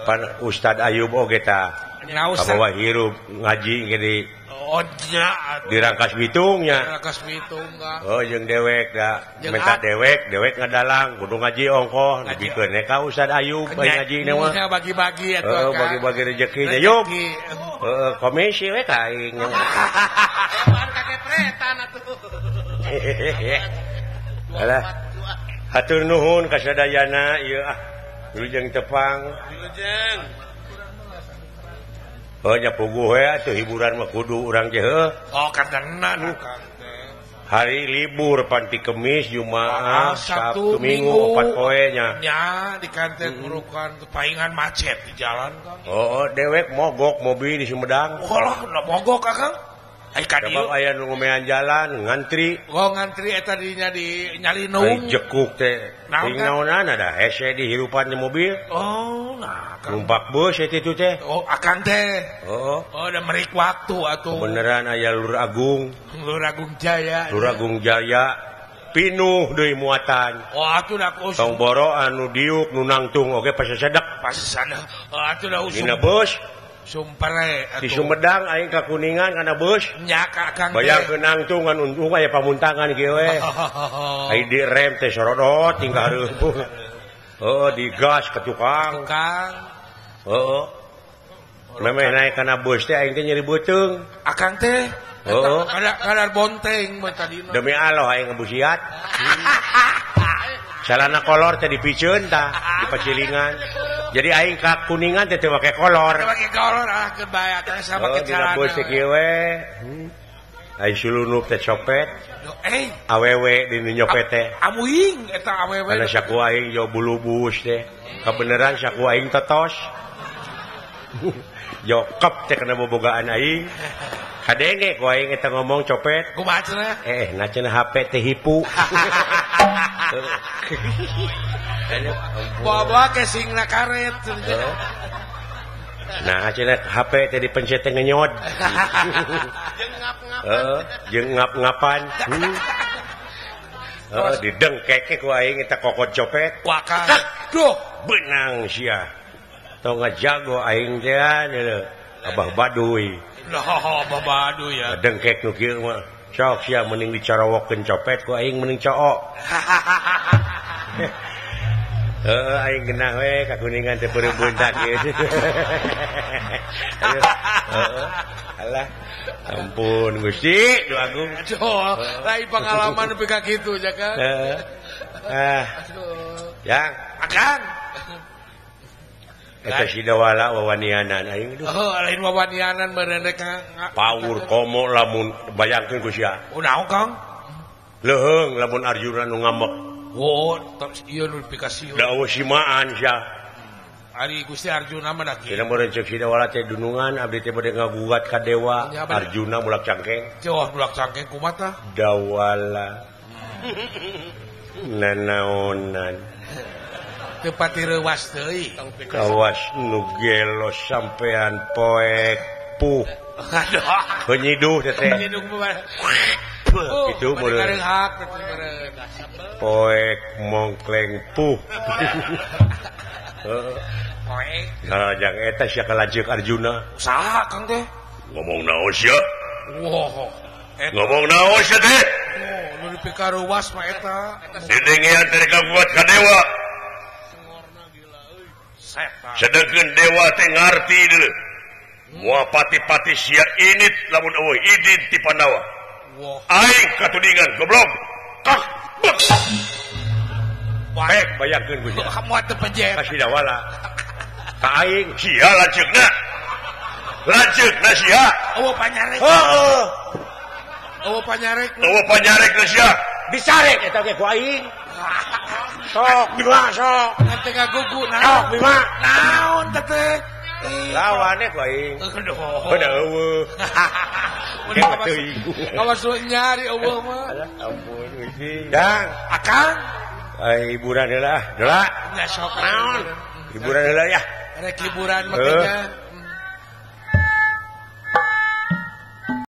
Pan Ustad Ayub oge tah. Kabawa hirup ngaji ge di oh nya di Rangkas Bitungnya. Rangkas Bitung ka. Oh jeung dewek da minta dewek, dewek ngadalang kudu ngaji ongkoh dibikeun ka Ustad Ayub bae ngaji na mah. Bagi-bagi atuh Heeh bagi-bagi rezeki nya Yub. Heeh komisi we ka aing. Aya kakepretan atuh. Alah. Hatur nuhun ka sadayana ieu ah. Wilujeng tepang. Wilujeng. Oh nya puguh we atuh hiburan mah kudu urang teh heuh. Oh kadenan Kang teh. Hari libur pan ti Kemis, Jumaah, Sabtu, Minggu opat poe nya. Nya di kanten urukan paingan macet di jalan Kang. Oh, dewek mogok mobil di Sumedang. Oh lah mogok Kang. Ai ka dieu aya nu ngomean jalan ngantri. Oh ngantri eta dinya di nyalinung. Ai jekuk teh. Ting naonana da hese di hirupan mobil. Oh nah Kang. Numpak bus eta itu teh. Oh akang teh. Oh. Oh da merik waktu atuh. Beneran aya Lur Agung. Lur Agung Jaya. Lur Agung Jaya. Pinuh deui muatan. Oh atuh da usum. Tong boro anu diuk nu nangtung oge pasasedak. Pasasedak. Oh atuh da usum. Dina bus sumpere atuh. Di Sumedang aing ka Kuningan kana bus. Nya ka Kang. Bayangkeun nangtung ngan untung aya pamuntangan kieu we. Ai di rem teh sorodot tinggal hareupeun. Heeh digas ke tukang. Tukang. Heeh. Memeh naik kana bus teh aing teh nyeri beuteung. Akang teh oh. Kadar bonteng mah tadina. Demi Allah aing ngebusiat. Celana kolor teh dipiceun tah di pacilingan. Jadi aing ka Kuningan teh teu make kolor. Teu make kolor ah keun bae akang sama make celana. Dina bus teh kieu we. Ai sulunuk teh copet. Awewe di nu nyopet teh. Amuing eta awewe. Kana saku aing jo bulubus teh. Kabeneran saku aing totos. Jokep teh kana bobogaan aing. Kadenge ku aing eta ngomong copet. Kumaha cenah? Nah cenah HP teh hipu. Bawa-bawa casingna karet. Nah cenah HP teh dipencet teh ngenyod. Jeung ngap-ngapan. Heeh, jeung ngap-ngapan. Heeh, didengkeke ku aing eta kokot copet. Wakang. Duh, benang sia. Tong ngajago aing teh Abah Baduy. Loh, Abah Baduy ya. Dengkek nu kieu mah. Sok sia mending dicarawokeun copet ku aing mending cook. Heeh, aing genah we ka Kuningan teh peureum tak kieu. Heeh. Alah, ampun Gusti, Duh Agung. Aduh, lain pengalaman nepi ka kitu nya kan. Heeh. Ah. Yang Akang. Eta si Dawala wawanianan aing duh. Oh, lain wawanianan meureun rek power komo lamun bayangkeun ku sia. Oh, naon Kang? Leuheung lamun Arjuna nu ngambek. Oh, tos ieu nu dipikasieun. Da eueuh simaan sia. Ari Gusti Arjuna mah da kieu. Cenah meureun ceuk si Dawala teh dunungan abdi teh bade ngagugat ka dewa. Arjuna mulak cangkeng. Jauh mulak cangkeng kumaha tah? Dawala. Nanaonan. Teu pati reuwas deui. Kawas nu gelo sampean poek puh. Aduh. Penyiduh teh. Penyiduh mah. Kitu meureun. Poek mongkleng puh. Heeh. Poek. Nah, jang eta sia kalanceuk Arjuna. Saha Kang teh? Ngomong naon sia? Wah. Ngomong naon sia teh? Oh, nu dipikaruwas mah eta. Didengean teh kabuat ka dewa. Sedangkan dewa teh ngarti deuleu. Moal pati-pati sia init lamun eueuh idin ti Pandawa. Aing katudingan goblok. Kah. Baik bayangkeun ku sia. Moal teu pejet. Ka si Dawala. Ka aing sia lanceukna. Lanceukna sia. Eueuh panyarek. Heeh. Eueuh panyarek. Eueuh panyarek sia. Disarek eta ge ku aing. Sok Bima sok. Ngan teh ngagugu naon? Sok Bima. Naon teh teh? Lawane ku aing. Aduh. Udah eueuh. Kawas lu nyari eueuh mah. Ampun Gusti. Dang, Akang. Ai hiburan heula ah. Heula. Nya sok naon? Hiburan heula ya. Rek hiburan mah teh.